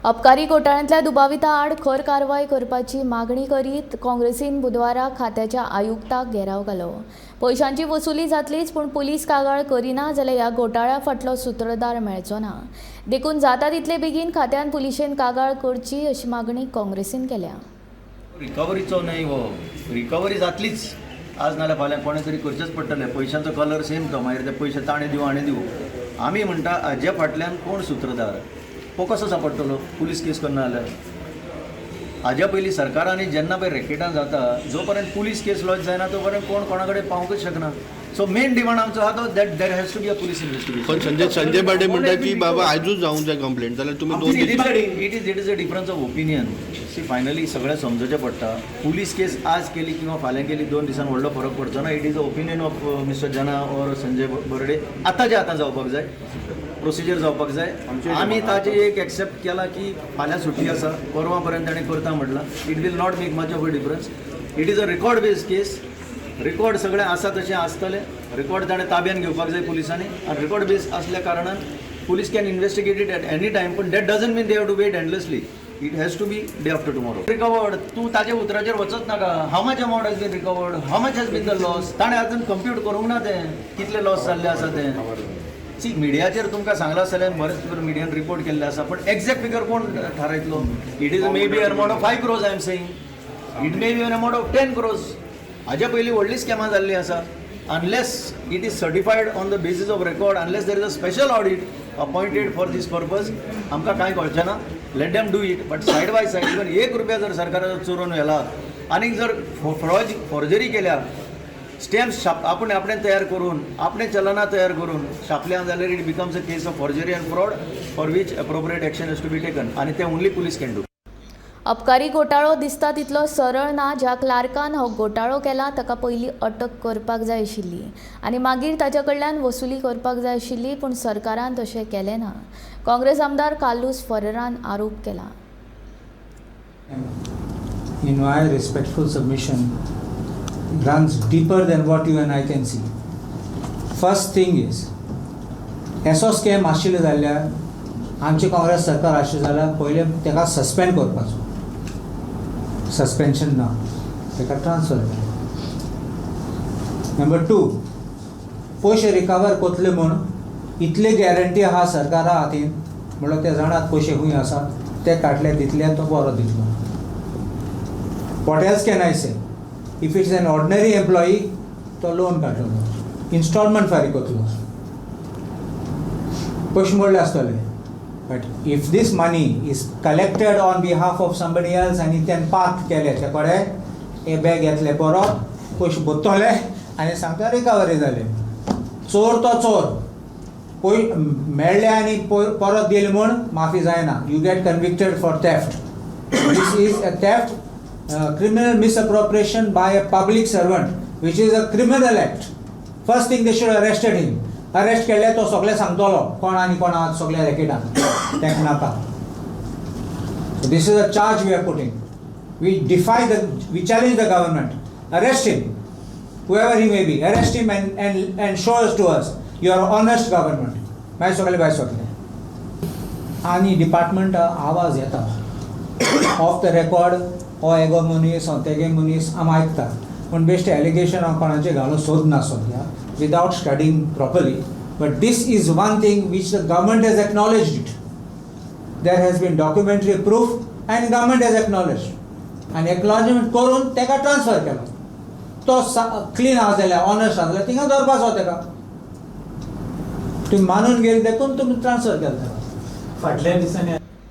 अबकारी घोटाळ्यांतल्या दुबाविता आड खर कारवाय करपाची मागणी करीत काँग्रेसीन बुधवारा खात्याच्या आयुक्ताक घेराव घालो. पयशांची वसुली जातलीच, पूण पुलीस कागाळ करिना जाल्यार ह्या घोटाळ्या फाटलो सुत्रधार मेळचो ना. देखून जाता तितले बेगीन खात्यान पुलिशेन कागाळ करची अशी मागणी काँग्रेसीन केल्या. रिकवरीचो न्हय हो, रिकवरी जातलीच. आज नाल्यार फाल्यां कोणें तरी करचेंच पडटलें. पयशांचो कलर सेम तो, मागीर ते पयशे ताणें दिवं, हाणें दिवं. आमी म्हणटा, हाज्या फाटल्यान कोण सुत्रधार, हो कसो सांपडटलो पुलीस केस करना जाल्यार? हाज्या पयलीं सरकारांनी जेन्ना पळय रॅकेटां जाता, जो पर्यंत पुलीस केस लॉज जायना तो पर्यंत कोण कोणा कडेन पावूंकच शकना. सो मेन डिमांड आमचो आहा तो that there has to be a police investigation. पण संजय संजय बर्डे म्हणटा की बाबा, आयजूच जावंक जाय कंप्लेंट, जाल्यार तुमी 2 दीस It is a difference of opinion. See, finally सगळें समजूचें पडटा. पुलीस केस आज केली किंवा फाल्यां केली, 2 दिसान व्हडलो फरक पडचो ना. It is a opinion of Mister Jana or Sanjay Barde. आतांच्या आतां जावपाक जाय, प्रोसिजर जावपाक जाय. आमी ताजे एक एक्सेप्ट केला की फाल्यां सुटी आसा, परवां पर्यंत ताणें करता म्हटलां. It will not make much of a difference. It is a record based case. Record सगळें आसा तशें आसतलें. रेकॉर्ड ताणें ताब्यान घेवपाक जाय पुलिसांनी आनी रेकॉर्ड बेस असल्या कारणान police can investigate it at any time, पण that doesn't mean they have to wait endlessly. It has to be day after tomorrow recovered. तूं ताजे उतराचेर वचत नाका. How much amount has been recovered, how much has been the loss, ताणें अजून compute करूंक ना तें कितले लॉस जाल्ले आसा तें. सी, मिडियाचेर तुमकां सांगलां आसतलें, बरेच मिडियान रिपोर्ट केल्ले आसा, पण एक्झॅक्ट फिगर कोण थारायतलो? It is may be an amount of 5 crores, I am saying. It may be an amount of 10 crores. हाज्या पयलीं व्हडलीं स्कॅमां जाल्लीं आसा. Unless it is certified on the basis of record, unless there is a special audit appointed for this purpose, आमकां कांय कळचें ना. Let them do it, but side by side, even 1 रुपया जर सरकाराचो चोरून व्हेला आनी जर फ्रॉज फॉर्जरी केल्या, स्टॅम्प्स छाप, आपण आपणें तयार करून, आपणें चलनां तयार करून छापल्या जाल्यार it becomes a case of forgery and fraud, for which appropriate action has to be taken, आनी तें ओन्ली पुलीस can do. अबकारी घोटाळो दिसता तितलो सरळ ना. ज्या क्लार्कान हो घोटाळो केला ताका पयलीं अटक करपाक जाय आशिल्ली आनी मागीर ताच्या कडल्यान वसुली करपाक जाय आशिल्ली, पूण सरकारान तशें केलें ना, काँग्रेस आमदार कार्लूस फरेरान आरोप केला. In my respectful submission, runs deeper than what you and I can see. First thing is, असो स्कॅम आशिल्लो जाल्यार, आमचें काँग्रेस सरकार आशिल्लें जाल्यार पयलें ताका सस्पेंड करपाचो. सस्पेन्शन ना, ताका ट्रान्सफर केलें. नंबर टू, पयशे रिकवर करतले म्हूण इतली गॅरंटी आहा सरकारा हातीन, म्हणल्यार ते जाणात पयशे खंय आसात, ते काडले दितले, तो बरो दितलो. What else can I say? If it's an ordinary employee, तो लोन काडटलो, इन्स्टॉलमेंट फारीक करतलो, पयशे मोडले आसतले. But if this money is collected on behalf of somebody else आनी तें पार्क केले ते कडेन, हे बॅग येतले परत, पयशे भरतले आनी सांगता रिकवरी जाले. चोर तो चोर. पय मेळ्ळे आनी परत दिले म्हूण माफी जायना. You get convicted for theft. This is a theft, criminal misappropriation by a public servant, which is a criminal act. First thing, they should arrested him. Arrest केल्ले तो सगळें सांगतलो कोण आनी कोण आहात सगळे रॅकेटां. ताका नाका. This is a charge we are putting. We defy the we challenge the government. Arrest him, whoever he may be. Arrest him and show us to us you are honest government. मागीर सगळे भायर सगळे आनी department आवाज येता of the record, हो एगो मनीस, हो तेगे मनीस, आमी आयकता. पूण बेश्टे एलिगेशन हांव कोणाचें घालूंक सोदना सद्या without studying properly. But this is one thing which the government has acknowledged it. There has been documentary proof and government has acknowledged. आनी एक्नॉलेजमेंट करून ताका ट्रान्सफर केलो. तो क्लीन आसा जाल्यार, ऑनस्ट आसा जाल्यार थिंगा दवरपाचो ताका. तुमी मानून गेले देखून तुमी ट्रान्सफर केलो ताका. फाटल्या दिसांनी